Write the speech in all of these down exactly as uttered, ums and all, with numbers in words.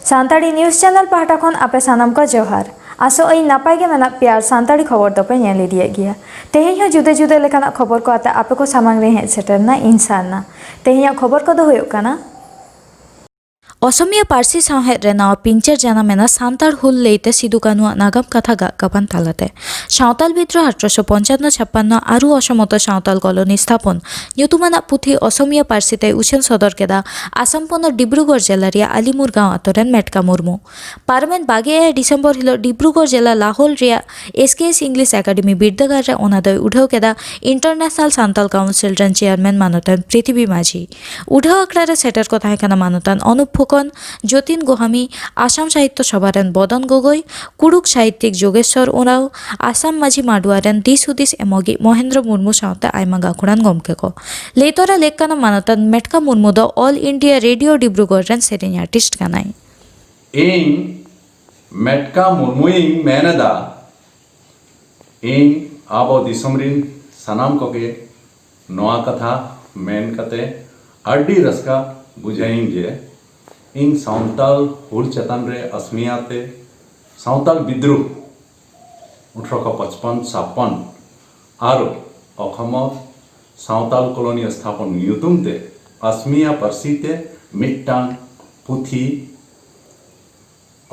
Santali news channel ᱯᱟᱦᱴᱟ ᱠᱷᱚᱱ ᱟᱯᱮ ᱥᱟᱱᱟᱢ ᱠᱚ ᱡᱚᱦᱟᱨ᱾ ᱟᱥᱚᱜ ᱟᱹᱧ ᱱᱟᱯᱟᱭ ᱜᱮ ᱢᱮᱱᱟᱜ ᱯᱮᱭᱟ ᱟᱨ ᱥᱟᱱᱛᱟᱲᱤ ᱠᱷᱚᱵᱚᱨ ᱫᱚᱯᱮ ᱧᱮᱞ ᱤᱫᱤᱭᱮᱫ ᱜᱮᱭᱟ᱾ ᱛᱮᱦᱮᱧ ᱦᱚᱸ ᱡᱩᱫᱟᱹ ᱡᱩᱫᱟᱹ ᱞᱮᱠᱟᱱᱟᱜ ᱠᱷᱚᱵᱚᱨ ᱠᱚ ᱟᱛᱮ ᱟᱯᱮ ᱠᱚ ᱥᱟᱢᱟᱝ ᱨᱮ ᱦᱮᱡ ᱥᱮᱴᱮᱨ ᱮᱱᱟ ᱤᱧ ᱥᱟᱨᱱᱟ᱾ ᱛᱮᱦᱮᱧᱟᱜ ᱠᱷᱚᱵᱚᱨ ᱠᱚᱫᱚ ᱦᱩᱭᱩᱜ ᱠᱟᱱᱟ, ᱚᱥᱚᱢᱤᱭᱟ ᱯᱟᱹᱨᱥᱤ ᱥᱟᱶᱦᱮᱫ ᱨᱮ ᱱᱟᱣᱟ ᱯᱤᱧᱪᱟᱹᱨ ᱡᱟᱱᱟᱢ ᱮᱱᱟ ᱥᱟᱱᱛᱟᱲ ᱦᱩᱞ ᱞᱟᱹᱭᱛᱮ ᱥᱤᱫᱩ ᱠᱟᱹᱱᱩᱣᱟᱜ ᱱᱟᱜᱟᱢ ᱠᱟᱛᱷᱟ ᱜᱟᱜ ᱜᱟᱵᱟᱱ ᱛᱟᱞᱟᱛᱮ᱾ ᱥᱟᱶᱛᱟᱞ ᱵᱤᱫᱽᱨᱳᱦ ᱟᱴᱷᱨᱚᱥᱚ ᱯᱚᱧᱪᱟᱱᱱᱚ ᱪᱷᱟᱯᱯᱟᱱᱱᱚ ᱟᱹᱨᱩ ᱚᱥᱚᱢᱚᱛᱚ ᱥᱟᱶᱛᱟᱞ ᱠᱚᱞᱚᱱᱤ ᱥᱛᱷᱟᱯᱚᱱ ᱧᱩᱛᱩᱢᱟᱱᱟᱜ ᱯᱩᱛᱷᱤ ᱚᱥᱚᱢᱤᱭᱟ ᱯᱟᱹᱨᱥᱤ ᱛᱮᱭ ᱩᱪᱷᱟᱹᱱ ᱥᱚᱫᱚᱨ ᱠᱮᱫᱟ ᱟᱥᱟᱢ ᱯᱚᱱᱚᱛ ᱰᱤᱵᱽᱨᱩᱜᱚᱲ ᱡᱮᱞᱟ ᱨᱮᱭᱟᱜ ᱟᱞᱤᱢᱩᱨ ᱜᱟᱶ ᱟᱛᱳ ᱨᱮᱱ ᱢᱮᱴᱠᱟ ᱢᱩᱨᱢᱩ᱾ ᱯᱟᱨᱚᱢᱮᱱ ᱵᱟᱜᱮ ᱮᱭᱟᱭ ᱰᱤᱥᱮᱢᱵᱚᱨ ᱦᱤᱞᱳᱜ ᱰᱤᱵᱽᱨᱩᱜᱚᱲ ᱡᱮᱞᱟ ᱞᱟᱦᱳᱞ ᱨᱮᱭᱟᱜ S K S English academy ᱵᱤᱨᱫᱟᱹᱜᱟᱲ ᱨᱮ ᱚᱱᱟ ᱫᱚᱭ ᱩᱰᱷᱟᱹᱣ ᱠᱮᱫᱟ ᱤᱱᱴᱟᱨᱱᱮᱥᱱᱟᱞ ᱥᱟᱱᱛᱟᱞ ᱠᱟᱣᱩᱱᱥᱤᱞ ᱨᱮᱱ ᱪᱮᱭᱟᱨᱢᱮᱱ ᱢᱟᱱᱚᱛᱟᱱ ᱯᱨᱤᱛᱷᱤᱵᱤ ᱢᱟᱹᱡᱷᱤ᱾ ᱩᱰᱷᱟᱹᱣ ᱟᱠᱷᱲᱟ ᱨᱮ ᱥᱮᱴᱮᱨ ᱠᱚ ᱛᱟᱦᱮᱸ ᱠᱟᱱᱟ ᱢᱟᱱᱚᱛᱟᱱ ᱚᱱᱩᱯ ᱯᱷᱩᱠᱚᱱ, ᱡᱚᱛᱤᱱ ᱜᱳᱦᱟᱢᱤ, ᱟᱥᱟᱢ ᱥᱟᱦᱤᱛᱛᱚ ᱥᱚᱵᱷᱟ ᱨᱮᱱ ᱵᱚᱫᱚᱱ ᱜᱚᱜᱚᱭ, ᱠᱩᱲᱩᱠ ᱥᱟᱦᱤᱛᱭᱤᱠ ᱡᱳᱜᱮᱥᱣᱚᱨ ᱳᱨᱟᱣ, ᱟᱥᱟᱢ ᱢᱟᱹᱡᱷᱤ ᱢᱟᱰᱣᱟ ᱨᱮᱱ ᱫᱤᱥ ᱦᱩᱫᱤᱥ ᱮᱢᱚᱜᱤᱡ ᱢᱚᱦᱮᱱᱫᱨᱚ ᱢᱩᱨᱢᱩ ᱥᱟᱶᱛᱮ ᱟᱭᱢᱟ ᱜᱟᱹᱠᱷᱩᱲᱟᱱ ᱜᱚᱢᱠᱮ ᱠᱚ᱾ ᱞᱟᱹᱭ ᱛᱚᱨᱟ ᱞᱮᱠ ᱠᱟᱱᱟ ᱢᱟᱱᱚᱛᱟᱱ ᱢᱮᱴᱠᱟ ᱢᱩᱨᱢᱩ ᱫᱚ ᱚᱞ ᱤᱱᱰᱤᱭᱟ ᱨᱮᱰᱤᱭᱳ ᱰᱤᱵᱽᱨᱩᱜᱚᱲ ᱨᱮᱱ ᱥᱮᱨᱮᱧ ᱟᱨᱴᱤᱥᱴ ᱠᱟᱱᱟᱭ᱾ ᱤᱧ ᱢᱮᱴᱠᱟ ᱢᱩᱨᱢᱩᱭᱤᱧ ᱢᱮᱱ ᱮᱫᱟ, ᱤᱧ ᱟᱵᱚ ᱫᱤᱥᱚᱢ ᱨᱤᱱ ᱥᱟᱱᱟᱢ ᱠᱚᱜᱮ ᱱᱚᱣᱟ ᱠᱟᱛᱷᱟ ᱢᱮᱱ ᱠᱟᱛᱮ ᱟᱹᱰᱤ ᱨᱟᱹᱥᱠᱟᱹ ᱵᱩᱡᱷᱟᱹᱣᱤᱧ ᱡᱮ ᱤᱧ ᱥᱟᱱᱛᱟᱞ ᱦᱩᱞ ᱪᱮᱛᱟᱱ ᱨᱮ ᱟᱥᱢᱤᱭᱟ ᱛᱮ ᱥᱟᱱᱛᱟᱞ ᱵᱤᱫᱽᱨᱳᱦ ᱟᱴᱷᱨᱚᱥᱚ ᱯᱚᱪᱯᱚᱱ ᱪᱷᱟᱯᱯᱟᱱ ᱟᱨ ᱚᱠᱷᱚᱢᱚᱨ ᱥᱟᱱᱛᱟᱞ ᱠᱚᱞᱚᱱᱤ ᱥᱛᱷᱟᱯᱚᱱ ᱧᱩᱛᱩᱢ ᱛᱮ ᱟᱥᱢᱤᱭᱟ ᱯᱟᱹᱨᱥᱤ ᱛᱮ ᱢᱤᱫᱴᱟᱝ ᱯᱩᱛᱷᱤ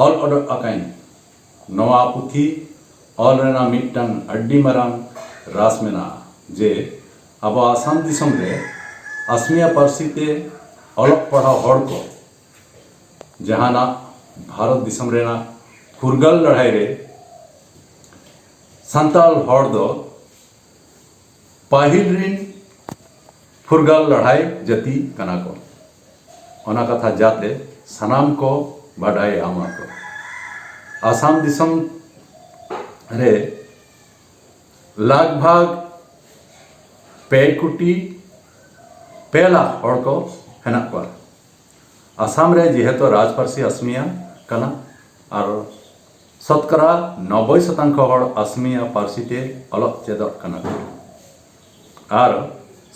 ᱚᱞ ᱚᱰᱚᱠ ᱟᱠᱟᱫᱟᱹᱧ᱾ ᱱᱚᱣᱟ ᱯᱩᱛᱷᱤ ᱚᱞ ᱨᱮᱱᱟᱜ ᱢᱤᱫᱴᱟᱝ ᱟᱹᱰᱤ ᱢᱟᱨᱟᱝ ᱨᱟᱥ ᱢᱮᱱᱟᱜᱼᱟ ᱡᱮ ᱟᱵᱚ ᱟᱥᱟᱢ ᱫᱤᱥᱚᱢ ᱨᱮ ᱟᱥᱢᱤᱭᱟ ᱯᱟᱹᱨᱥᱤ ᱛᱮ ᱚᱞᱚᱜ ᱯᱟᱲᱦᱟᱣ ᱦᱚᱲ ᱠᱚ ᱡᱟᱦᱟᱱᱟᱜ ᱵᱷᱟᱨᱚᱛ ᱫᱤᱥᱚᱢ ᱨᱮᱱᱟᱜ ᱯᱷᱩᱨᱜᱟᱹᱞ ᱞᱟᱹᱲᱦᱟᱹᱭ ᱨᱮ ᱥᱟᱱᱛᱟᱲ ᱦᱚᱲ ᱫᱚ ᱯᱟᱹᱦᱤᱞ ᱨᱤᱱ ᱯᱷᱩᱨᱜᱟᱹᱞ ᱞᱟᱹᱲᱦᱟᱹᱭ ᱡᱟᱹᱛᱤ ᱠᱟᱱᱟ ᱠᱚ᱾ ᱚᱱᱟ ᱠᱟᱛᱷᱟ ᱡᱟᱛᱮ ᱥᱟᱱᱟᱢ ᱠᱚ ᱵᱟᱰᱟᱭ ᱧᱟᱢ ᱟᱠᱚ᱾ ᱟᱥᱟᱢ ᱫᱤᱥᱚᱢ ᱨᱮ ᱞᱟᱜᱽ ᱵᱷᱟᱜᱽ ᱯᱮ ᱠᱳᱴᱤ ᱯᱮ ᱞᱟᱠᱷ ᱦᱚᱲ ᱠᱚ ᱦᱮᱱᱟᱜ ᱠᱚᱣᱟ᱾ ᱟᱥᱟᱢ ᱨᱮ ᱡᱮᱦᱮᱛᱩ ᱨᱟᱡᱽ ᱯᱟᱹᱨᱥᱤ ᱟᱥᱢᱤᱭᱟ ᱠᱟᱱᱟ ᱟᱨ ᱥᱚᱛᱠᱚᱨᱟ ᱱᱚᱵᱵᱳᱭ ᱥᱚᱛᱟᱝᱠᱷᱚ ᱦᱚᱲ ᱟᱥᱢᱤᱭᱟ ᱯᱟᱹᱨᱥᱤ ᱛᱮ ᱚᱞᱚᱜ ᱪᱮᱫᱚᱜ ᱠᱟᱱᱟ ᱠᱚ᱾ ᱟᱨ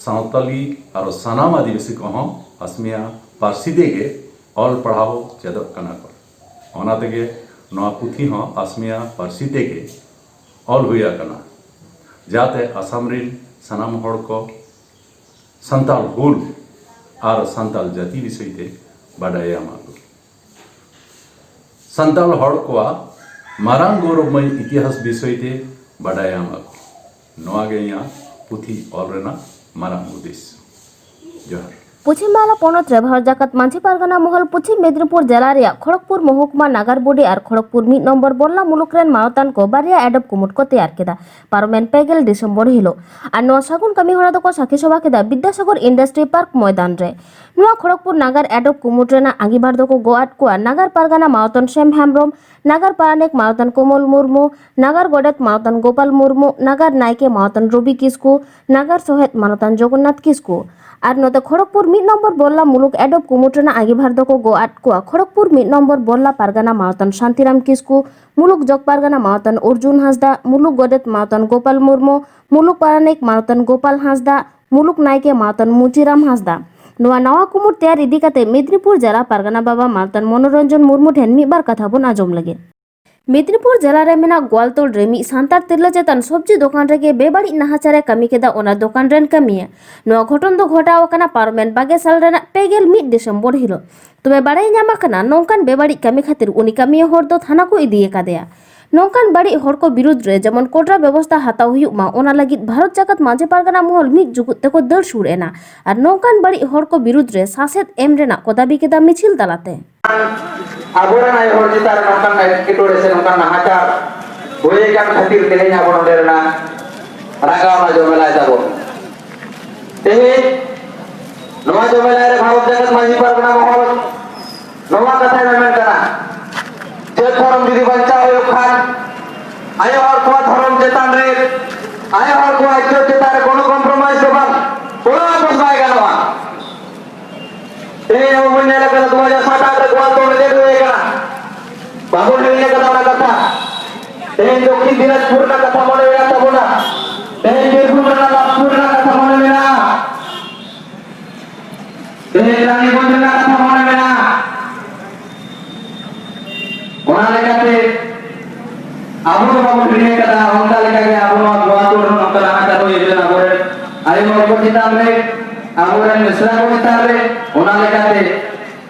ᱥᱟᱶᱛᱟᱞᱤ ᱟᱨ ᱥᱟᱱᱟᱢ ᱟᱹᱫᱤᱵᱟᱹᱥᱤ ᱠᱚᱦᱚᱸ ᱟᱥᱢᱤᱭᱟ ᱯᱟᱹᱨᱥᱤ ᱛᱮᱜᱮ ᱚᱞ ᱯᱟᱲᱦᱟᱣ ᱪᱮᱫᱚᱜ ᱠᱟᱱᱟ ᱠᱚ᱾ ᱚᱱᱟ ᱛᱮᱜᱮ ᱱᱚᱣᱟ ᱯᱩᱛᱷᱤ ᱦᱚᱸ ᱟᱥᱢᱤᱭᱟ ᱯᱟᱹᱨᱥᱤ ᱛᱮᱜᱮ ᱚᱞ ᱦᱩᱭ ᱟᱠᱟᱱᱟ, ᱡᱟᱛᱮ ᱟᱥᱟᱢ ᱨᱤᱱ ᱥᱟᱱᱟᱢ ᱦᱚᱲ ᱠᱚ ᱥᱟᱱᱛᱟᱲ ᱦᱩᱞ ᱟᱨ ᱥᱟᱱᱛᱟᱲ ᱡᱟᱹᱛᱤ ᱵᱤᱥᱚᱭ ᱛᱮ ᱵᱟᱰᱟᱭ ᱧᱟᱢ ᱟᱠᱚ᱾ ᱥᱟᱱᱛᱟᱲ ᱦᱚᱲ ᱠᱚᱣᱟᱜ ᱢᱟᱨᱟᱝ ᱜᱚᱨᱚᱵᱽᱢᱚᱭ ᱤᱛᱤᱦᱟᱥ ᱵᱤᱥᱚᱭ ᱛᱮ ᱵᱟᱰᱟᱭ ᱧᱟᱢ ᱟᱠᱚ᱾ ᱱᱚᱣᱟ ᱜᱮ ᱤᱧᱟᱹᱜ ᱯᱩᱛᱷᱤ ᱚᱞ ᱨᱮᱱᱟᱜ ᱢᱟᱨᱟᱝ ᱩᱫᱮᱥ᱾ ᱡᱚᱦᱟᱨ᱾ ᱯᱚᱪᱷᱤᱢ ᱵᱟᱝᱞᱟ ᱯᱚᱱᱚᱛ ᱨᱮ ᱵᱷᱟᱨᱚᱛ ᱡᱟᱠᱟᱛ ᱢᱟᱹᱡᱷᱤ ᱯᱟᱨᱜᱟᱱᱟ ᱢᱚᱦᱚᱞ ᱯᱚᱪᱷᱤᱢ ᱢᱮᱫᱽᱱᱤᱯᱩᱨ ᱡᱮᱞᱟ ᱨᱮᱭᱟᱜ ᱠᱷᱚᱲᱚᱜᱽᱯᱩᱨ ᱢᱚᱦᱚᱠᱩᱢᱟ ᱱᱟᱜᱟᱨ ᱵᱚᱰᱤ ᱟᱨ ᱠᱷᱚᱲᱚᱜᱽᱯᱩᱨ ᱢᱤᱫ ᱱᱚᱢᱵᱚᱨ ᱵᱚᱞᱞᱟ ᱢᱩᱞᱩᱠ ᱨᱮᱱ ᱢᱟᱱᱚᱛᱟᱱ ᱠᱚ ᱵᱟᱨᱭᱟ ᱮᱰᱚᱵ ᱠᱩᱢᱩᱴ ᱠᱚ ᱛᱮᱭᱟᱨ ᱠᱮᱫᱟ ᱯᱟᱨᱚᱢᱮᱱ ᱯᱮ ᱜᱮᱞ ᱰᱤᱥᱮᱢᱵᱚᱨ ᱦᱤᱞᱳᱜ᱾ ᱟᱨ ᱱᱚᱣᱟ ᱥᱟᱹᱜᱩᱱ ᱠᱟᱹᱢᱤ ᱦᱚᱨᱟ ᱫᱚᱠᱚ ᱥᱟᱹᱠᱷᱤ ᱥᱚᱵᱷᱟ ᱠᱮᱫᱟ ᱵᱤᱫᱽᱫᱟᱥᱟᱜᱚᱨ ᱤᱱᱰᱟᱥᱴᱨᱤ ᱯᱟᱨᱠ ᱢᱚᱭᱫᱟᱱ ᱨᱮ᱾ ᱱᱚᱣᱟ ᱠᱷᱚᱲᱚᱜᱽᱯᱩᱨ ᱱᱟᱜᱟᱨ ᱮᱰᱚᱵ ᱠᱩᱢᱩᱴ ᱨᱮᱱᱟᱜ ᱟᱸᱜᱤᱵᱷᱟᱨ ᱫᱚᱠᱚ ᱜᱚᱜ ᱟᱫ ᱠᱚᱣᱟ ᱱᱟᱜᱟᱨ ᱯᱟᱨᱜᱟᱱᱟ ᱢᱟᱱᱚᱛᱟᱱ ᱥᱮᱢ ᱦᱮᱢᱵᱽᱨᱚᱢ, ᱱᱟᱜᱟᱨ ᱯᱟᱨᱟᱱᱤᱠ ᱢᱟᱱᱚᱛᱟᱱ ᱠᱚᱢᱚᱞ ᱢᱩᱨᱢᱩ, ᱱᱟᱜᱟᱨ ᱜᱚᱰᱮᱛ ᱢᱟᱱᱚᱛᱟᱱ ᱜᱳᱯᱟᱞ ᱢᱩᱨᱢᱩ, ᱱᱟᱜᱟᱨ ᱱᱟᱭᱠᱮ ᱢᱟᱱᱚᱛᱟᱱ ᱨᱚᱵᱤ ᱠᱤᱥᱠᱩ, ᱱᱟᱜᱟᱨ ᱥᱚᱦᱮᱫ ᱢᱟᱱᱚᱛᱟᱱ ᱡᱚᱜᱚᱱᱱᱟᱛᱷ ᱠᱤᱥᱠᱩ᱾ ᱟᱨ ᱱᱚᱛᱮ ᱠᱷᱚᱲᱚᱜᱽᱯᱩᱨ ᱢᱤᱫ ᱱᱚᱢᱵᱚᱨ ᱵᱚᱞᱞᱟ ᱢᱩᱞᱩᱠ ᱮᱰᱚᱵ ᱠᱩᱢᱩᱴ ᱨᱮᱱᱟᱜ ᱟᱸᱜᱤᱵᱷᱟᱨ ᱫᱚᱠᱚ ᱜᱚᱜ ᱟᱫ ᱠᱚᱣᱟ ᱠᱷᱚᱲᱚᱜᱽᱯᱩᱨ ᱢᱤᱫ ᱱᱚᱢᱵᱚᱨ ᱵᱚᱞᱞᱟ ᱯᱟᱨᱜᱟᱱᱟ ᱢᱟᱱᱚᱛᱟᱱ ᱥᱟᱱᱛᱤᱨᱟᱢ ᱠᱤᱥᱠᱩ, ᱢᱩᱞᱩᱠ ᱡᱚᱜᱽ ᱯᱟᱨᱜᱟᱱᱟ ᱢᱟᱱᱚᱛᱟᱱ ᱚᱨᱡᱩᱱ ᱦᱟᱸᱥᱫᱟ, ᱢᱩᱞᱩᱠ ᱜᱚᱰᱮᱛ ᱢᱟᱱᱚᱛᱟᱱ ᱜᱳᱯᱟᱞ ᱢᱩᱨᱢᱩ, ᱢᱩᱞᱩᱠ ᱯᱟᱨᱟᱱᱤᱠ ᱢᱟᱱᱚᱛᱟᱱ ᱜᱳᱯᱟᱞ ᱦᱟᱸᱥᱫᱟ, ᱢᱩᱞᱩᱠ ᱱᱟᱭᱠᱮ ᱢᱟᱱᱚᱛᱟᱱ ᱢᱩᱪᱤᱨᱟᱢ ᱦᱟᱸᱥᱫᱟ᱾ ᱱᱚᱣᱟ ᱱᱟᱣᱟ ᱠᱩᱢᱩᱴ ᱛᱮᱭᱟᱨ ᱤᱫᱤ ᱠᱟᱛᱮ ᱢᱮᱫᱽᱱᱤᱯᱩᱨ ᱡᱮᱞᱟ ᱯᱟᱨᱜᱟᱱᱟ ᱵᱟᱵᱟ ᱢᱟᱱᱚᱛᱟᱱ ᱢᱚᱱᱳᱨᱚᱧᱡᱚᱱ ᱢᱩᱨᱢᱩ ᱴᱷᱮᱱ ᱢᱤᱫ ᱵᱟᱨ ᱠᱟᱛᱷᱟ ᱵᱚᱱ ᱟᱸᱡᱚᱢ ᱞᱮᱜᱮ᱾ ᱢᱮᱫᱽᱱᱤᱯᱩᱨ ᱡᱮᱞᱟ ᱨᱮ ᱢᱮᱱᱟᱜ ᱜᱳᱣᱟᱞᱛᱳᱲ ᱨᱮ ᱢᱤᱫ ᱥᱟᱱᱛᱟᱲ ᱛᱤᱨᱞᱟᱹ ᱪᱮᱛᱟᱱ ᱥᱚᱵᱽᱡᱤ ᱫᱚᱠᱟᱱ ᱨᱮᱜᱮ ᱵᱮᱵᱟᱹᱲᱤᱡ ᱱᱟᱦᱟᱪᱟᱨ ᱮ ᱠᱟᱹᱢᱤ ᱠᱮᱫᱟ ᱚᱱᱟ ᱫᱚᱠᱟᱱ ᱨᱮᱱ ᱠᱟᱹᱢᱤᱭᱟᱹ᱾ ᱱᱚᱣᱟ ᱜᱷᱚᱴᱚᱱ ᱫᱚ ᱜᱷᱚᱴᱟᱣ ᱟᱠᱟᱱᱟ ᱯᱟᱨᱚᱢᱮᱱ ᱵᱟᱜᱮ ᱥᱟᱞ ᱨᱮᱱᱟᱜ ᱯᱮ ᱜᱮᱞ ᱢᱤᱫ ᱰᱤᱥᱮᱢᱵᱚᱨ ᱦᱤᱞᱳᱜ᱾ ᱛᱚᱵᱮ ᱵᱟᱲᱟᱭ ᱧᱟᱢ ᱟᱠᱟᱱᱟ, ᱱᱚᱝᱠᱟᱱ ᱵᱮᱵᱟᱹᱲᱤᱡ ᱠᱟᱹᱢᱤ ᱠᱷᱟᱹᱛᱤᱨ ᱩᱱᱤ ᱠᱟᱹᱢᱤᱭᱟᱹ ᱦᱚᱲ ᱫᱚ ᱛᱷᱟᱱᱟ ᱠᱚ ᱤᱫᱤ ᱟᱠᱟᱫᱮᱭᱟ᱾ ᱱᱚᱝᱠᱟᱱ ᱵᱟᱹᱲᱤᱡ ᱦᱚᱲ ᱠᱚ ᱵᱤᱨᱩᱫᱽ ᱨᱮ ᱡᱮᱢᱚᱱ ᱠᱚᱰᱨᱟ ᱵᱮᱵᱚᱥᱛᱟ ᱦᱟᱛᱟᱣ ᱦᱩᱭᱩᱜ ᱢᱟ, ᱚᱱᱟ ᱞᱟᱹᱜᱤᱫ ᱵᱷᱟᱨᱚᱛ ᱡᱟᱠᱟᱛ ᱢᱟᱹᱡᱷᱤ ᱯᱟᱨᱜᱟᱱᱟ ᱢᱚᱦᱚᱞ ᱢᱤᱫ ᱡᱩᱜᱩᱫ ᱛᱮᱠᱚ ᱫᱟᱹᱲ ᱥᱩᱨ ᱮᱱᱟ᱾ ᱟᱨ ᱱᱚᱝᱠᱟᱱ ᱵᱟᱹᱲᱤᱡ ᱦᱚᱲ ᱠᱚ ᱵᱤᱨᱩᱫᱽ ᱨᱮ ᱥᱟᱥᱮᱛ ᱮᱢ ᱨᱮᱱᱟᱜ ᱠᱚ ᱫᱟᱹᱵᱤ ᱠᱮᱫᱟ ᱢᱤᱪᱷᱤᱞ ᱛᱟᱞᱟᱛᱮ᱾ ᱟᱵᱚᱨᱮᱱ ᱟᱭᱳ ᱦᱚᱲ ᱪᱮᱛᱟᱱ ᱨᱮ ᱱᱚᱝᱠᱟᱱ ᱮᱴᱠᱮᱴᱚᱬᱮ ᱥᱮ ᱱᱚᱝᱠᱟᱱ ᱱᱟᱦᱟᱪᱟᱨ ᱦᱩᱭ ᱟᱠᱟᱱ ᱠᱷᱟᱹᱛᱤᱨ ᱛᱮᱦᱮᱧ ᱟᱵᱚ ᱱᱚᱰᱮ ᱨᱮᱱᱟᱜ ᱨᱟᱸᱜᱟᱣᱱᱟ ᱡᱚᱢᱮᱞᱟᱭ ᱛᱟᱵᱚᱱ᱾ ᱛᱮᱦᱮᱧ ᱱᱚᱣᱟ ᱡᱚᱢᱮᱞᱟᱭ ᱨᱮ ᱵᱷᱟᱨᱚᱛ ᱡᱟᱠᱟᱛ ᱢᱟᱹᱡᱷᱤ ᱯᱟᱨᱜᱟᱱᱟ ᱢᱚᱦᱚᱞ ᱱᱚᱣᱟ ᱠᱟᱛᱷᱟᱭ ᱢᱮᱢᱮᱱ ᱠᱟᱱᱟ, ᱡᱟᱹᱛ ᱫᱷᱚᱨᱚᱢ ᱡᱩᱫᱤ ᱵᱟᱧᱪᱟᱣ ᱦᱩᱭᱩᱜ ᱠᱷᱟᱱ ᱟᱭᱳ ᱦᱚᱲ ᱠᱚᱣᱟᱜ ᱫᱷᱚᱨᱚᱢ ᱪᱮᱛᱟᱱ ᱨᱮ, ᱟᱭᱳ ᱦᱚᱲ ᱠᱚᱣᱟᱜ ᱤᱡᱽᱡᱚᱛ ᱪᱮᱛᱟᱱ ᱨᱮ ᱠᱳᱱᱳ compromise ᱫᱚ ᱵᱟᱝ, ᱠᱳᱱᱳ ᱟᱯᱳᱥ ᱵᱟᱭ ᱜᱟᱱᱚᱜᱼᱟ᱾ ᱛᱮᱦᱮᱧ ᱟᱵᱚ ᱵᱚᱱ ᱧᱮᱞ ᱟᱠᱟᱫᱟ, ᱫᱩ ᱦᱟᱡᱟᱨ ᱥᱟᱛ ᱟᱴ ᱨᱮ ᱜᱳᱣᱟᱞᱛᱳᱲ ᱨᱮ ᱪᱮᱫ ᱦᱩᱭ ᱟᱠᱟᱱᱟ? ᱵᱟᱵᱚᱱ ᱦᱤᱲᱤᱧ ᱟᱠᱟᱫᱟ ᱚᱱᱟ ᱠᱟᱛᱷᱟ᱾ ᱛᱮᱦᱮᱧ ᱫᱚᱠᱠᱷᱤᱱ ᱫᱤᱱᱟᱡᱽᱯᱩᱨ ᱨᱮᱱᱟᱜ ᱠᱟᱛᱷᱟ ᱢᱚᱱᱮ ᱢᱮᱱᱟᱜ ᱛᱟᱵᱚᱱᱟ, ᱛᱮᱦᱮᱧ ᱵᱤᱨᱵᱷᱩᱢ ᱨᱮᱱᱟᱜ ᱞᱟᱵᱷᱯᱩᱨ ᱨᱮᱱᱟᱜ ᱠᱟᱛᱷᱟ ᱢᱚᱱᱮ ᱢᱮᱱᱟᱜᱼᱟ, ᱛᱮᱦᱮᱧ ᱨᱟᱱᱤᱜᱚᱸᱡᱽ ᱨᱮᱱᱟᱜ ᱠᱟᱛᱷᱟ ᱢᱚᱱᱮ ᱢᱮᱱᱟᱜᱼᱟ᱾ ᱞᱟᱹᱭ ᱠᱟᱫᱟ, ᱚᱱᱠᱟ ᱞᱮᱠᱟᱜᱮ ᱟᱵᱚ ᱱᱚᱣᱟ ᱜᱳᱣᱟ ᱟᱹᱛᱩ ᱨᱮᱦᱚᱸ ᱱᱚᱝᱠᱟ ᱱᱟᱦᱟᱪᱟᱨ ᱦᱩᱭ ᱟᱠᱟᱱᱟ ᱟᱵᱚᱨᱮᱱ ᱟᱭᱳ ᱦᱚᱲ ᱠᱚ ᱪᱮᱛᱟᱱ ᱨᱮ, ᱟᱵᱚᱨᱮᱱ ᱢᱤᱥᱨᱟ ᱠᱚ ᱪᱮᱛᱟᱱ ᱨᱮ᱾ ᱚᱱᱟ ᱞᱮᱠᱟᱛᱮ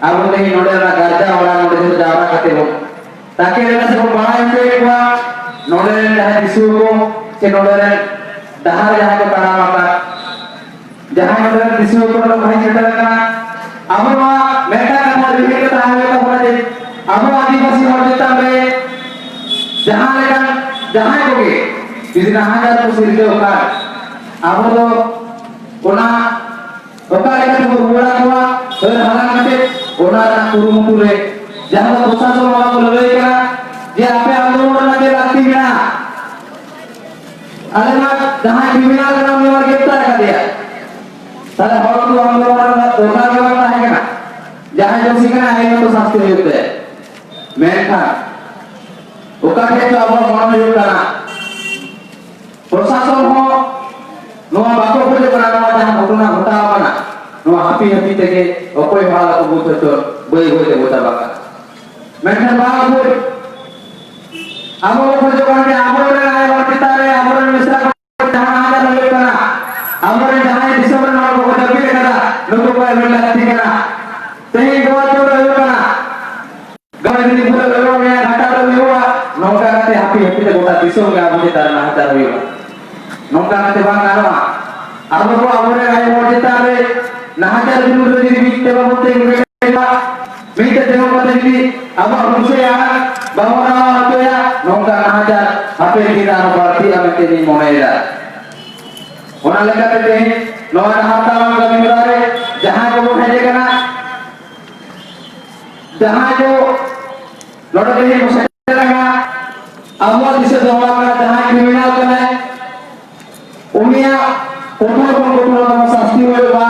ᱟᱵᱚ ᱛᱮᱦᱮᱧ ᱱᱚᱰᱮ ᱨᱮᱱᱟᱜ ᱜᱟᱨᱡᱟ ᱚᱲᱟᱜ ᱱᱚᱰᱮ ᱡᱟᱣᱨᱟ ᱠᱟᱛᱮ ᱵᱚᱱ ᱛᱟᱠᱮ ᱨᱮᱱᱟᱜ ᱥᱮ ᱵᱚᱱ ᱵᱟᱲᱟᱭ ᱦᱚᱪᱚᱭᱮᱫ ᱠᱚᱣᱟ, ᱱᱚᱰᱮ ᱨᱮᱱ ᱡᱟᱦᱟᱸᱭ ᱫᱤᱥᱩᱣᱟᱹ ᱠᱚ ᱥᱮ ᱱᱚᱰᱮ ᱨᱮᱱ ᱰᱟᱦᱟᱨ ᱡᱟᱦᱟᱸᱭ ᱠᱚ ᱛᱟᱲᱟᱢ ᱟᱠᱟᱫ, ᱡᱟᱦᱟᱸᱭ ᱱᱚᱰᱮ ᱨᱮᱱ ᱫᱤᱥᱩᱣᱟᱹ ᱠᱚ ᱱᱚᱰᱮ ᱠᱚ ᱦᱮᱡ ᱥᱮᱴᱮᱨ ᱟᱠᱟᱱᱟ, ᱟᱵᱚ ᱱᱚᱣᱟ ᱢᱤᱫᱴᱟᱝ ᱠᱟᱛᱷᱟ ᱨᱤᱦᱤᱴ ᱠᱟᱛᱮ ᱛᱟᱦᱮᱸ ᱦᱩᱭᱩᱜ ᱛᱟᱵᱚᱱᱟ ᱡᱮ ᱟᱵᱚ ᱟᱹᱫᱤᱵᱟᱹᱥᱤ ᱦᱚᱲ ᱪᱮᱛᱟᱱ ᱨᱮ ᱡᱟᱦᱟᱸ ᱞᱮᱠᱟᱱ ᱡᱟᱦᱟᱸᱭ ᱠᱚᱜᱮ ᱡᱩᱫᱤ ᱱᱟᱦᱟᱪᱟᱨ ᱠᱚ ᱥᱤᱨᱡᱟᱹᱣ ᱠᱷᱟᱱ, ᱟᱵᱚ ᱫᱚ ᱚᱱᱟ ᱚᱠᱟ ᱞᱮᱠᱟ ᱛᱮᱵᱚ ᱨᱩᱣᱟᱹᱲ ᱟᱠᱚᱣᱟ, ᱦᱟᱹᱨ ᱦᱟᱞᱟᱝ ᱠᱟᱛᱮ ᱚᱱᱟ ᱨᱮᱱᱟᱜ ᱠᱩᱨᱩᱢᱩᱴᱩ ᱨᱮ, ᱡᱟᱦᱟᱸ ᱫᱚ ᱯᱨᱚᱥᱟᱥᱚᱱ ᱵᱟᱵᱟ ᱠᱚ ᱞᱟᱹᱲᱦᱟᱹᱭ ᱠᱟᱱᱟ ᱡᱮ ᱟᱯᱮ ᱟᱱᱫᱳᱞᱚᱱ ᱨᱮᱱᱟᱜ ᱪᱮᱫ ᱞᱟᱹᱠᱛᱤ ᱢᱮᱱᱟᱜᱼᱟ? ᱟᱞᱮ ᱢᱟ ᱡᱟᱦᱟᱸᱭ ᱠᱨᱤᱢᱤᱱᱟᱞ ᱠᱟᱱᱟ ᱩᱱᱤ ᱢᱟ ᱜᱨᱮᱯᱛᱟᱨ ᱟᱠᱟᱫᱮᱭᱟ, ᱛᱟᱦᱞᱮ ᱦᱚᱲ ᱠᱚ ᱟᱱᱫᱳᱞᱚᱱ ᱨᱮᱱᱟᱜ ᱫᱚᱨᱠᱟᱨ ᱜᱮ ᱵᱟᱝ ᱛᱟᱦᱮᱸ ᱠᱟᱱᱟ᱾ ᱡᱟᱦᱟᱸᱭ ᱫᱳᱥᱤ ᱠᱟᱱᱟ ᱟᱭᱤᱱ ᱢᱚᱛᱚ ᱥᱟᱥᱛᱤ ᱦᱩᱭᱩᱜ ᱛᱟᱭᱟ᱾ ᱢᱮᱱᱠᱷᱟᱱ ᱚᱠᱟ ᱴᱷᱮᱡ ᱪᱚ ᱟᱵᱚᱣᱟᱜ ᱢᱚᱱᱮ ᱦᱩᱭᱩᱜ ᱠᱟᱱᱟ, ᱯᱨᱚᱥᱟᱥᱚᱱ ᱦᱚᱸ ᱱᱚᱣᱟ ᱵᱟᱠᱚ ᱠᱷᱚᱡᱚᱜ ᱠᱟᱱᱟ, ᱱᱚᱣᱟ ᱡᱟᱦᱟᱸ ᱜᱷᱚᱴᱚᱱᱟ ᱜᱷᱚᱴᱟᱣ ᱠᱟᱱᱟ, ᱱᱚᱣᱟ ᱦᱟᱹᱯᱤ ᱦᱟᱹᱯᱤ ᱛᱮᱜᱮ ᱚᱠᱚᱭ ᱦᱚᱸ ᱟᱞᱚ ᱠᱚ ᱵᱩᱡᱽ ᱦᱚᱪᱚ, ᱵᱟᱹᱭ ᱵᱟᱹᱭ ᱛᱮᱵᱚ ᱪᱟᱵᱟᱜ ᱠᱟᱱᱟ᱾ ᱢᱮᱱᱠᱷᱟᱱ ᱵᱟᱝ ᱵᱩᱡᱽ, ᱟᱵᱚ ᱵᱚ ᱠᱷᱚᱡᱚᱜ ᱠᱟᱱᱟ ᱡᱮ ᱟᱵᱚᱨᱮᱱ ᱟᱭᱳ ᱦᱚᱲ ᱪᱮᱛᱟᱱ ᱨᱮ, ᱟᱵᱚᱨᱮᱱ ᱢᱤᱥᱨᱟ ᱠᱚ ᱡᱟᱦᱟᱸ ᱱᱟᱦᱟᱪᱟᱨ ᱦᱩᱭᱩᱜ ᱠᱟᱱᱟ, ᱟᱵᱚᱨᱮᱱ ᱡᱟᱦᱟᱸᱭ ᱫᱤᱥᱚᱢ ᱨᱮᱱ ᱦᱚᱲ ᱠᱚᱠᱚ ᱡᱟᱹᱯᱤᱫ ᱟᱠᱟᱫᱟ, ᱱᱩᱠᱩ ᱠᱚ ᱮᱵᱷᱮᱱ ᱞᱟᱹᱠᱛᱤ ᱠᱟᱱᱟ᱾ ᱛᱮᱦᱮᱧ ᱜᱳᱣᱟ ᱟᱹᱛᱩ ᱨᱮ ᱦᱩᱭᱩᱜ ᱠᱟᱱᱟ, ᱜᱟᱹᱭ ᱡᱩᱫᱤ ᱵᱷᱩᱞ ᱦᱩᱭᱩᱜᱼᱟ, ᱜᱷᱟᱴᱟ ᱨᱮ ᱦᱩᱭᱩᱜᱼᱟ, ᱱᱚᱝᱠᱟ ᱠᱟᱛᱮ ᱦᱟᱹᱯᱤ ᱦᱟᱹᱯᱤ ᱛᱮ ᱜᱚᱴᱟ ᱫᱤᱥᱚᱢ ᱜᱮ ᱟᱵᱚ ᱪᱮᱛᱟᱱ ᱨᱮ ᱱᱟᱦᱟᱪᱟᱨ ᱦᱩᱭᱩᱜᱼᱟ᱾ ᱱᱚᱝᱠᱟ ᱠᱟᱛᱮ ᱵᱟᱝ ᱜᱟᱱᱚᱜᱼᱟ᱾ ᱟᱵᱚ ᱠᱚ ᱟᱵᱚᱨᱮᱱ ᱟᱭᱳ ᱦᱚᱲ ᱪᱮᱛᱟᱱ ᱨᱮ ᱱᱟᱦᱟᱪᱟᱨ ᱵᱤᱨᱩᱫᱷ ᱨᱮ ᱡᱩᱫᱤ ᱢᱤᱫ ᱛᱮ ᱵᱟᱵᱚᱱ ᱛᱤᱸᱜᱩ ᱠᱮᱴᱮᱡᱚᱜᱼᱟ, ᱢᱤᱫ ᱛᱮ ᱛᱤᱸᱜᱩ ᱠᱟᱛᱮ ᱡᱩᱫᱤ ᱟᱵᱚᱣᱟᱜ ᱦᱩᱞᱥᱟᱹᱭ ᱟᱲᱟᱝ ᱵᱟᱵᱚᱱ ᱨᱟᱲᱟ ᱦᱚᱪᱚᱭᱟ, ᱱᱚᱝᱠᱟ ᱱᱟᱦᱟᱪᱟᱨ ᱦᱟᱯᱮᱱ ᱫᱤᱱ ᱟᱨᱦᱚᱸ ᱵᱟᱹᱲᱛᱤᱜᱼᱟ ᱢᱮᱱᱛᱮ ᱤᱧ ᱢᱚᱱᱮᱭᱮᱫᱟ᱾ ᱚᱱᱟ ᱞᱮᱠᱟᱛᱮ ᱛᱮᱦᱮᱧ ᱱᱚᱣᱟ ᱰᱟᱦᱟᱨ ᱛᱟᱲᱟᱢ ᱠᱟᱹᱢᱤ ᱦᱚᱨᱟ ᱨᱮ ᱡᱟᱦᱟᱸᱭ ᱠᱚᱵᱚᱱ ᱦᱮᱡ ᱟᱠᱟᱱᱟ, ᱡᱟᱦᱟᱸᱭ ᱠᱚ ᱱᱚᱰᱮ ᱛᱮᱦᱮᱧ ᱵᱚᱱ ᱥᱮᱴᱮᱨ ᱟᱠᱟᱱᱟ, ᱟᱵᱚᱣᱟᱜ ᱫᱤᱥᱟᱹ ᱫᱚᱦᱚ ᱟᱠᱟᱱᱟ, ᱡᱟᱦᱟᱸᱭ ᱠᱨᱤᱢᱤᱱᱟᱞ ᱠᱟᱱᱟᱭ, ᱩᱱᱤᱭᱟᱜ ᱠᱚᱴᱷᱳᱨ ᱠᱷᱚᱱ ᱠᱚᱴᱷᱳᱨ ᱛᱚᱢᱚ ᱥᱟᱥᱛᱤ ᱦᱩᱭᱩᱜᱼᱟ᱾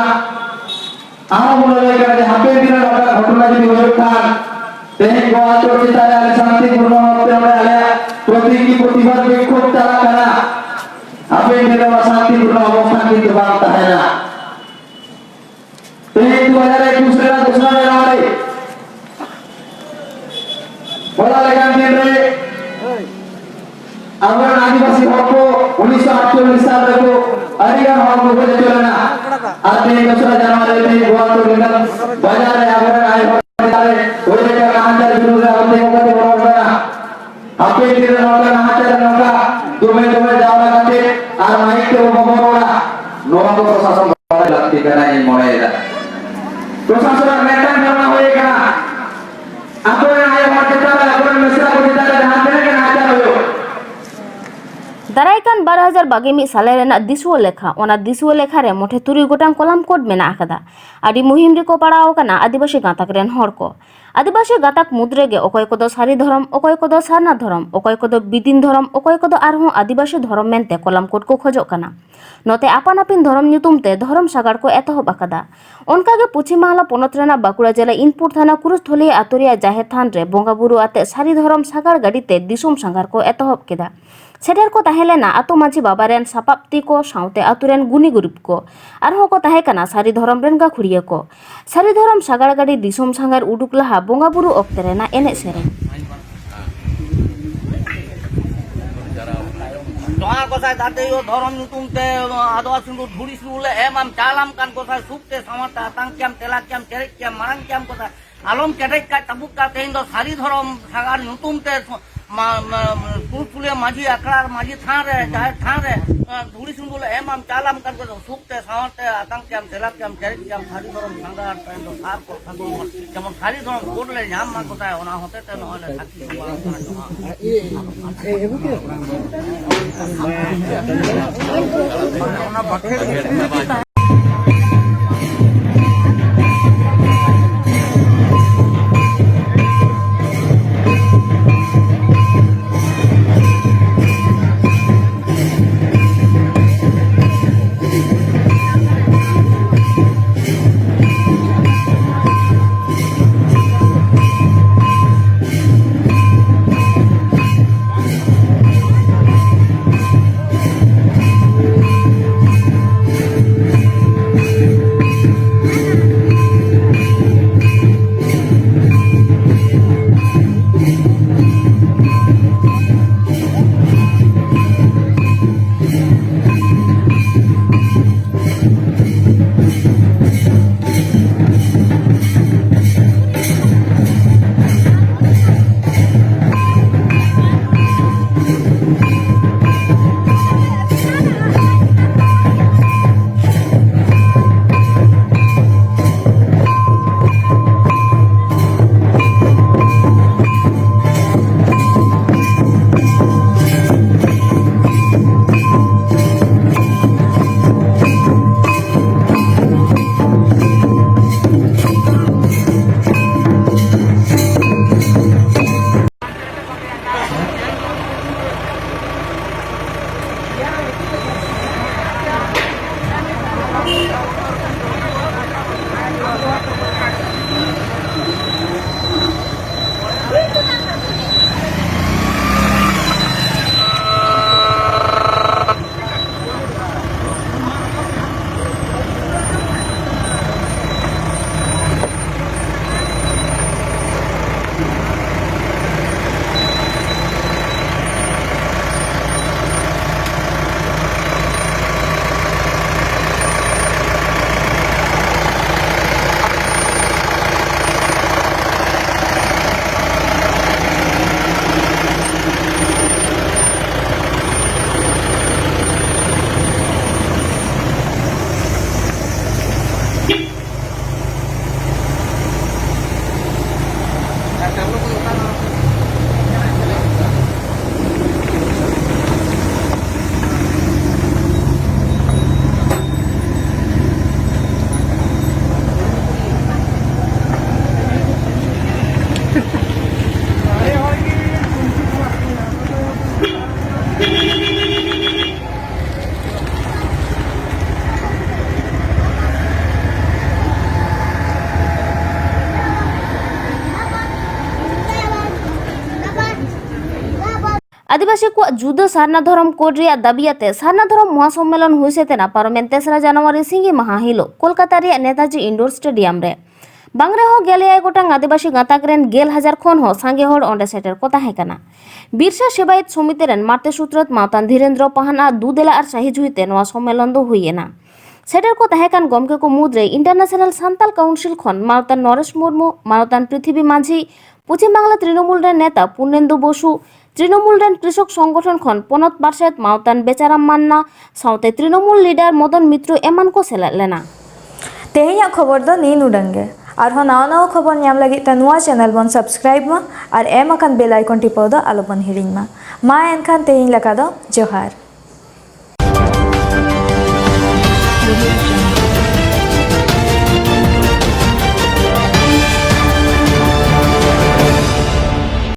ᱟᱨᱦᱚᱸ ᱵᱚᱱ ᱞᱟᱹᱭ ᱠᱟᱱᱟ ᱡᱮ ᱦᱟᱯᱮᱱ ᱫᱤᱱ ᱨᱮ ᱱᱚᱝᱠᱟᱱᱟᱜ ᱜᱷᱚᱴᱚᱱᱟ ᱡᱩᱫᱤ ᱦᱩᱭᱩᱜ ᱠᱷᱟᱱ, ᱛᱮᱦᱮᱧ ᱜᱳᱣᱟ ᱟᱹᱛᱩ ᱪᱮᱛᱟᱱ ᱨᱮ ᱟᱞᱮ ᱥᱟᱱᱛᱤᱯᱩᱨᱱᱚ ᱵᱷᱟᱵᱽᱛᱮ ᱱᱚᱰᱮ ᱟᱞᱮᱭᱟᱜ ᱯᱨᱚᱛᱤᱱᱤᱫᱷᱤ ᱯᱨᱚᱛᱤᱵᱟᱫ ᱵᱤᱠᱷᱳᱵ ᱪᱟᱞᱟᱜ ᱠᱟᱱᱟ᱾ ᱦᱟᱯᱮᱱ ᱫᱤᱱ ᱨᱮ ᱱᱚᱣᱟ ᱥᱟᱱᱛᱤᱯᱩᱨᱱᱚ ᱚᱵᱚᱥᱛᱷᱟ ᱠᱤᱱᱛᱩ ᱵᱟᱝ ᱛᱟᱦᱮᱱᱟ᱾ ᱛᱮᱦᱮᱧ ᱫᱩ ᱦᱟᱡᱟᱨ ᱮᱠᱩᱥ ᱨᱮᱱᱟᱜ ᱫᱚᱥᱨᱟ ᱡᱟᱱᱩᱣᱟᱨᱤ, ᱦᱚᱞᱟ ᱞᱮᱠᱟᱱ ᱫᱤᱱ ᱨᱮ ᱟᱹᱫᱤᱵᱟᱹᱥᱤ ᱦᱚᱲ ᱠᱚ ᱩᱱᱤᱥᱥᱚ ᱟᱴᱪᱚᱞᱞᱤᱥ ᱥᱟᱞ ᱨᱮᱠᱚ ᱟᱹᱰᱤ ᱜᱟᱱ ᱦᱚᱲ ᱠᱚ ᱜᱚᱡ ᱦᱚᱪᱚ ᱞᱮᱱᱟ᱾ ᱟᱨ ᱛᱮᱦᱮᱧ ᱫᱚᱥᱨᱟ ᱡᱟᱱᱩᱣᱟᱨᱤ ᱨᱮ ᱛᱮᱦᱮᱧ ᱜᱳᱣᱟ ᱛᱩᱨᱜᱟᱹᱱ ᱵᱟᱡᱟᱨ ᱨᱮ ᱟᱵᱚᱨᱮᱱ ᱟᱭᱳ ᱦᱚᱲ ᱪᱮᱛᱟᱱ ᱨᱮ ᱦᱩᱭ ᱞᱮᱠᱟ ᱱᱟᱦᱟᱪᱟᱨ ᱵᱤᱨᱩᱫᱷ ᱨᱮ ᱟᱵᱚ ᱛᱤᱸᱜᱩ ᱠᱟᱛᱮ ᱵᱚᱱ ᱨᱚᱲ ᱠᱟᱱᱟ᱾ ᱦᱟᱯᱮᱱ ᱫᱤᱱ ᱨᱮ ᱱᱚᱝᱠᱟ ᱱᱟᱦᱟᱪᱟᱨ, ᱱᱚᱝᱠᱟ ᱫᱚᱢᱮ ᱫᱚᱢᱮ ᱡᱟᱣᱨᱟ ᱠᱟᱛᱮ ᱟᱨ ᱢᱟᱭᱤᱠ ᱛᱮ ᱵᱚᱱ ᱨᱚᱲᱟ, ᱱᱚᱣᱟ ᱫᱚ ᱯᱨᱚᱥᱟᱥᱚᱱ ᱵᱟᱲᱟᱭ ᱞᱟᱹᱠᱛᱤ ᱠᱟᱱᱟ, ᱤᱧ ᱢᱚᱱᱮᱭᱮᱫᱟ᱾ ᱯᱨᱚᱥᱟᱥᱚᱱ ᱟᱜ ᱢᱤᱫᱴᱟᱝ ᱫᱷᱟᱨᱚᱱᱟ ᱦᱩᱭ ᱠᱟᱱᱟ, ᱟᱠᱚᱨᱮᱱ ᱟᱭᱳ ᱦᱚᱲ ᱪᱮᱛᱟᱱ ᱨᱮ, ᱟᱠᱚᱨᱮᱱ ᱢᱤᱥᱨᱟ ᱠᱚ ᱪᱮᱛᱟᱱ ᱨᱮ ᱡᱟᱦᱟᱸ ᱛᱤᱱᱟᱹᱜ ᱜᱮ ᱱᱟᱦᱟᱪᱟᱨ ᱦᱩᱭᱩᱜ, ᱫᱟᱨᱟᱭ ᱠᱟᱱ ᱵᱟᱨ ᱦᱟᱡᱟᱨ ᱵᱟᱜᱮ ᱢᱤᱫ ᱥᱟᱞᱮ ᱨᱮᱱᱟᱜ ᱫᱤᱥᱩᱣᱟᱹ ᱞᱮᱠᱷᱟ, ᱚᱱᱟ ᱫᱤᱥᱩᱣᱟᱹ ᱞᱮᱠᱷᱟ ᱨᱮ ᱢᱚᱴᱷᱮ ᱛᱩᱨᱩᱭ ᱜᱚᱴᱟᱝ ᱠᱚᱞᱟᱢ ᱠᱳᱰ ᱢᱮᱱᱟᱜ ᱟᱠᱟᱫᱟ᱾ ᱟᱹᱰᱤ ᱢᱩᱦᱤᱢ ᱨᱮᱠᱚ ᱯᱟᱲᱟᱣ ᱟᱠᱟᱱᱟ ᱟᱹᱫᱤᱵᱟᱹᱥᱤ ᱜᱟᱸᱛᱟᱠ ᱨᱮᱱ ᱦᱚᱲ ᱠᱚ᱾ ᱟᱹᱫᱤᱵᱟᱹᱥᱤ ᱜᱟᱸᱛᱟᱠ ᱢᱩᱫᱽ ᱨᱮᱜᱮ ᱚᱠᱚᱭ ᱠᱚᱫᱚ ᱥᱟᱹᱨᱤ ᱫᱷᱚᱨᱚᱢ, ᱚᱠᱚᱭ ᱠᱚᱫᱚ ᱥᱟᱨᱱᱟ ᱫᱷᱚᱨᱚᱢ, ᱚᱠᱚᱭ ᱠᱚᱫᱚ ᱵᱤᱫᱤᱱ ᱫᱷᱚᱨᱚᱢ, ᱚᱠᱚᱭ ᱠᱚᱫᱚ ᱟᱨᱦᱚᱸ ᱟᱹᱫᱤᱵᱟᱹᱥᱤ ᱫᱷᱚᱨᱚᱢ ᱢᱮᱱᱛᱮ ᱠᱚᱞᱟᱢ ᱠᱳᱰ ᱠᱚ ᱠᱷᱚᱡᱚᱜ ᱠᱟᱱᱟ᱾ ᱱᱚᱛᱮ ᱟᱯᱟᱱ ᱟᱹᱯᱤᱱ ᱫᱷᱚᱨᱚᱢ ᱧᱩᱛᱩᱢ ᱛᱮ ᱫᱷᱚᱨᱚᱢ ᱥᱟᱜᱟᱲ ᱠᱚ ᱮᱛᱚᱦᱚᱵ ᱟᱠᱟᱫᱟ᱾ ᱚᱱᱠᱟᱜᱮ ᱯᱚᱪᱷᱤᱢ ᱵᱟᱝᱞᱟ ᱯᱚᱱᱚᱛ ᱨᱮᱱᱟᱜ ᱵᱟᱸᱠᱩᱲᱟ ᱡᱮᱞᱟ ᱤᱱᱯᱩᱨ ᱛᱷᱟᱱᱟ ᱠᱩᱨᱩᱥᱛᱷᱚᱞᱤᱭᱟᱹ ᱟᱛᱳ ᱨᱮᱭᱟᱜ ᱡᱟᱦᱮᱨ ᱛᱷᱟᱱ ᱨᱮ ᱵᱚᱸᱜᱟ ᱵᱩᱨᱩ ᱟᱛᱮ ᱥᱟᱹᱨᱤ ᱫᱷᱚᱨᱚᱢ ᱥᱟᱜᱟᱲ ᱜᱟᱹᱰᱤ ᱛᱮ ᱫᱤᱥᱚᱢ ᱥᱟᱸᱜᱷᱟᱨ ᱠᱚ ᱮᱛᱚᱦᱚᱵ ᱠᱮᱫᱟ᱾ ᱥᱮᱴᱮᱨ ᱠᱚ ᱛᱟᱦᱮᱸ ᱞᱮᱱᱟ ᱟᱛᱳ ᱢᱟᱹᱡᱷᱤ ᱵᱟᱵᱟ ᱨᱮᱱ ᱥᱟᱯᱟᱵ ᱛᱤ ᱠᱚ ᱥᱟᱶᱛᱮ ᱟᱛᱳ ᱨᱮᱱ ᱜᱩᱱᱤ ᱜᱩᱨᱤᱵ ᱠᱚ᱾ ᱟᱨᱦᱚᱸ ᱠᱚ ᱛᱟᱦᱮᱸ ᱠᱟᱱᱟ ᱥᱟᱹᱨᱤ ᱫᱷᱚᱨᱚᱢ ᱨᱮᱱ ᱜᱟᱹᱠᱷᱩᱲᱤᱭᱟᱹ ᱠᱚ᱾ ᱥᱟᱹᱨᱤ ᱫᱷᱚᱨᱚᱢ ᱥᱟᱜᱟᱲ ᱜᱟᱹᱰᱤ ᱫᱤᱥᱚᱢ ᱥᱟᱸᱜᱷᱟᱨ ᱩᱰᱩᱠ ᱞᱟᱦᱟ ᱵᱚᱸᱜᱟ ᱵᱩᱨᱩ ᱚᱠᱛᱮ ᱨᱮᱱᱟᱜ ᱮᱱᱮᱡ ᱥᱮᱨᱮᱧ᱾ ᱡᱚᱦᱟᱨ ᱜᱚᱸᱥᱟᱭ ᱫᱟᱫᱮᱭᱳ, ᱫᱷᱚᱨᱚᱢ ᱧᱩᱛᱩᱢ ᱛᱮ ᱟᱫᱣᱟ ᱥᱤᱸᱫᱩᱨ ᱫᱷᱩᱲᱤ ᱥᱤᱸᱫᱩᱨ ᱞᱮ ᱮᱢᱟᱢ ᱪᱟᱞᱟᱢ ᱠᱟᱱ ᱜᱚᱸᱥᱟᱭ, ᱥᱩᱠ ᱛᱮ ᱥᱟᱶᱟᱨ ᱛᱮ ᱟᱛᱟᱝ ᱠᱮᱭᱟᱢ, ᱛᱮᱞᱟ ᱠᱮᱭᱟᱢ, ᱪᱮᱨᱮᱡ ᱠᱮᱭᱟᱢ, ᱢᱟᱨᱟᱝ ᱠᱮᱭᱟᱢ ᱜᱚᱸᱥᱟᱭ, ᱟᱞᱚᱢ ᱠᱮᱴᱮᱡ ᱠᱟᱡ ᱛᱟᱵᱩᱠ ᱠᱟᱡ᱾ ᱛᱮᱦᱮᱧ ᱫᱚ ᱥᱟᱹᱨᱤ ᱫᱷᱚᱨᱚᱢ ᱥᱟᱜᱟᱲ ᱧᱩᱛᱩᱢ ᱛᱮ ᱢᱟ-, ᱢᱟ-, ᱠᱩᱞᱥᱩᱞᱤᱭᱟᱹ ᱢᱟᱹᱡᱷᱤ ᱟᱠᱷᱲᱟ ᱟᱨ ᱢᱟᱹᱡᱷᱤ ᱛᱷᱟᱱ ᱨᱮ, ᱡᱟᱦᱮᱨ ᱛᱷᱟᱱ ᱨᱮ, ᱟᱸ, ᱫᱷᱩᱲᱤ ᱥᱤᱸᱫᱩᱨ ᱞᱮ ᱮᱢᱟᱢ ᱪᱟᱞᱟᱢ ᱠᱟᱱ ᱜᱚᱸᱥᱟᱭ, ᱥᱩᱠ ᱛᱮ ᱥᱟᱶᱟᱨ ᱛᱮ ᱟᱛᱟᱝ ᱠᱮᱭᱟᱢ, ᱛᱮᱞᱟ ᱠᱮᱭᱟᱢ, ᱪᱮᱨᱮᱡ ᱠᱮᱭᱟᱢ, ᱥᱟᱹᱨᱤ ᱫᱷᱚᱨᱚᱢ ᱥᱟᱸᱜᱷᱟᱨ ᱛᱟᱭᱚᱢ ᱫᱚ ᱥᱟᱨ ᱠᱚ ᱥᱟᱹᱜᱩᱱ ᱦᱚᱲ᱾ ᱡᱮᱢᱚᱱ ᱥᱟᱹᱨᱤ ᱫᱷᱚᱨᱚᱢ ᱠᱳᱰ ᱞᱮ ᱧᱟᱢ ᱢᱟ ᱜᱚᱸᱥᱟᱭ, ᱚᱱᱟ ᱦᱚᱛᱮ ᱛᱮ ᱱᱚᱜᱼᱚᱭ ᱞᱮ ᱥᱟᱹᱠᱷᱤ ᱥᱚᱵᱷᱟ ᱟᱠᱟᱱᱟ᱾ ᱡᱚᱦᱟᱨ᱾ ᱟᱹᱫᱤᱵᱟᱹᱥᱤ ᱠᱚᱣᱟᱜ ᱡᱩᱫᱟᱹ ᱥᱟᱨᱱᱟ ᱫᱷᱚᱨᱚᱢ ᱠᱳᱰ ᱨᱮᱭᱟᱜ ᱫᱟᱹᱵᱤ ᱟᱛᱮ ᱥᱟᱨᱱᱟ ᱫᱷᱚᱨᱚᱢ ᱢᱚᱦᱟ ᱥᱚᱢᱢᱮᱞᱚᱱ ᱦᱩᱭ ᱥᱮᱛᱮᱱᱟ ᱯᱟᱨᱚᱢᱮᱱ ᱛᱮᱥᱨᱟ ᱡᱟᱱᱩᱣᱟᱨᱤ ᱥᱤᱸᱜᱤ ᱢᱟᱦᱟ ᱦᱤᱞᱳᱜ ᱠᱳᱞᱠᱟᱛᱟ ᱨᱮᱭᱟᱜ ᱱᱮᱛᱟᱡᱤ ᱤᱱᱰᱳᱨ ᱥᱴᱮᱰᱤᱭᱟᱢ ᱨᱮ᱾ ᱵᱟᱝ ᱨᱮᱦᱚᱸ ᱜᱮᱞ ᱮᱭᱟᱭ ᱜᱚᱴᱟᱝ ᱟᱹᱫᱤᱵᱟᱹᱥᱤ ᱜᱟᱛᱟᱠ ᱨᱮᱱ ᱜᱮᱞ ᱦᱟᱡᱟᱨ ᱠᱷᱚᱱ ᱦᱚᱸ ᱥᱟᱸᱜᱮ ᱦᱚᱲ ᱚᱸᱰᱮ ᱥᱮᱴᱮᱨ ᱠᱚ ᱛᱟᱦᱮᱸ ᱠᱟᱱᱟ᱾ ᱵᱤᱨᱥᱟ ᱥᱮᱵᱟᱭᱤᱛ ᱥᱚᱢᱤᱛᱤ ᱨᱮᱱ ᱢᱟᱨᱛᱮ ᱥᱩᱛᱨᱚᱛ ᱢᱟᱣᱛᱟᱱ ᱫᱷᱤᱨᱮᱱᱫᱨᱚ ᱯᱟᱦᱟᱱ ᱟᱜ ᱫᱩᱫᱮᱞᱟ ᱟᱨ ᱥᱟᱹᱦᱤᱡ ᱦᱩᱭᱛᱮ ᱱᱚᱣᱟ ᱥᱚᱢᱢᱮᱞᱚᱱ ᱫᱚ ᱦᱩᱭ ᱮᱱᱟ᱾ ᱥᱮᱴᱮᱨ ᱠᱚ ᱛᱟᱦᱮᱸ ᱠᱟᱱ ᱜᱚᱢᱠᱮ ᱠᱚ ᱢᱩᱫᱽᱨᱮ ᱤᱱᱴᱟᱨᱱᱮᱥᱱᱟᱞ ᱥᱟᱱᱛᱟᱞ ᱠᱟᱣᱩᱱᱥᱤᱞ ᱠᱷᱚᱱ ᱢᱟᱱᱚᱛᱟᱱ ᱱᱚᱨᱮᱥ ᱢᱩᱨᱢᱩ, ᱢᱟᱱᱚᱛᱟᱱ ᱯᱨᱤᱛᱷᱤᱵᱤ ᱢᱟᱹᱡᱷᱤ, ᱯᱚᱪᱷᱤᱢ ᱵᱟᱝᱞᱟ ᱛᱨᱤᱱᱚᱢᱩᱞ ᱨᱮᱱ ᱱᱮᱛᱟ ᱯᱩᱨᱱᱮᱱᱫᱩ ᱵᱚᱥᱩ, ᱛᱨᱤᱱᱚᱢᱩᱞ ᱨᱮᱱ ᱠᱨᱤᱥᱚᱠ ᱥᱚᱝᱜᱚᱴᱷᱚᱱ ᱠᱷᱚᱱ ᱯᱚᱱᱚᱛ ᱯᱟᱨᱥᱮᱛ ᱢᱟᱱᱚᱛᱟᱱ ᱵᱮᱪᱟᱨᱟᱢ ᱢᱟᱱᱱᱟ ᱥᱟᱶᱛᱮ ᱛᱨᱤᱱᱚᱢᱩᱞ ᱞᱤᱰᱟᱨ ᱢᱚᱫᱚᱱ ᱢᱤᱛᱨᱚ ᱮᱢᱟᱱ ᱠᱚ ᱥᱮᱞᱮᱫ ᱞᱮᱱᱟ᱾ ᱛᱮᱦᱮᱧᱟᱜ ᱠᱷᱚᱵᱚᱨ ᱫᱚ ᱱᱤᱱ ᱩᱰᱟᱹᱝ ᱜᱮ᱾ ᱟᱨᱦᱚᱸ ᱱᱟᱣᱟ ᱱᱟᱣᱟ ᱠᱷᱚᱵᱚᱨ ᱧᱟᱢ ᱞᱟᱹᱜᱤᱫ ᱛᱮ ᱱᱚᱣᱟ ᱪᱮᱱᱮᱞ ᱵᱚᱱ ᱥᱟᱵᱥᱠᱨᱟᱭᱤᱵ ᱢᱟ ᱟᱨ ᱮᱢ ᱟᱠᱟᱱ ᱵᱮᱞ ᱟᱭᱠᱚᱱ ᱴᱤᱯᱟᱹᱣ ᱫᱚ ᱟᱞᱚᱵᱚᱱ ᱦᱤᱲᱤᱧ ᱢᱟ᱾ ᱢᱟ ᱮᱱᱠᱷᱟᱱ ᱛᱮᱦᱮᱧ ᱞᱮᱠᱟ ᱫᱚ ᱡᱚᱦᱟᱨ᱾